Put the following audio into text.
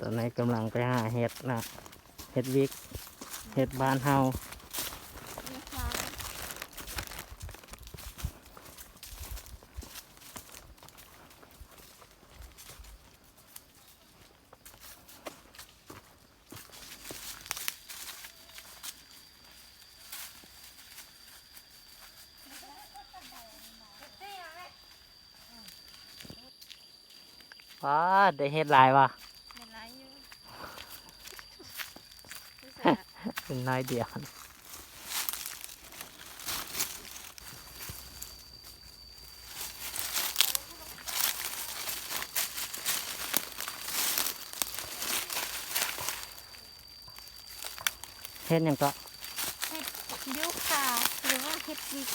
ຕອນນີ້ກຳລັງໄປຫາເຫັດນະ ເຫັດວິກ ເຫັດບ້ານເຮົາ. ວ້າ ໄດ້ເຫັດຫຼາຍວະ? ໄດ້ຫຼາຍຢູ່ ເປັນໜ້ອຍດຽວ. ເຫັດຫຍັງເກາະ? ເຫັດຢູຄາ ຫຼືວ່າເຫັດວິກ.